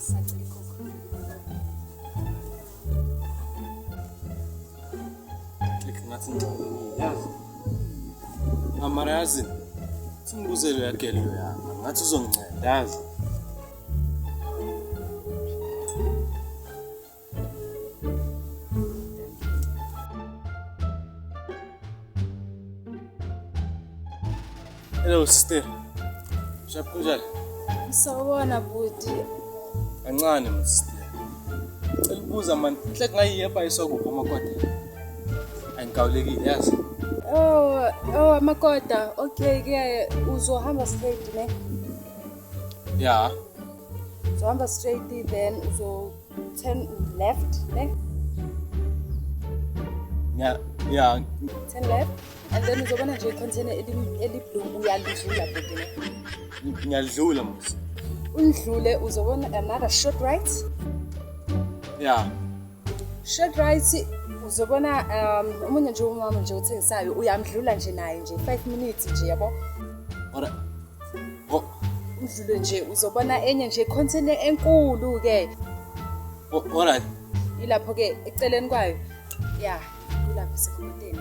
Sacela ikhokho. Like ngathi ngixakekile yazi. Mara yazi singibuzele uyagela loya ngathi uzonginceda yazi. Hello sister. Shap kunjani? Sawubona bhuti. Kancane man sister. Cela ukubuza man, inhle kungayiyebhayiswa kuphi amakoda? Angikawulekile yazi. Oh, oh amakoda. Okay ke uzohamba straight ne? Yeah. Uzohamba straight then uzo turn left ne? Yeah, yeah. Turn left and then uzobona nje i-container eli-blue uyalidlula bhuti ne? Ngiyalidlula mos. Undlule uzobona another short right. Yeah. Short right uzobona omunye nje umama nje othengisayo uyamdlula nje naye nje 5 minutes nje yabo. Ora. Oh. Umdlule nje uzobona enye nje container enkulu ke. Oh, alright. Ilapho ke eceleni kwayo. Yeah, kulapho sekhoteni.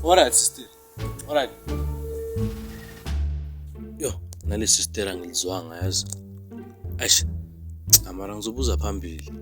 Alright sister. Alright. Yo, nalesi sister angilizwanga yazi. Eish. Amara ngizobuza phambili.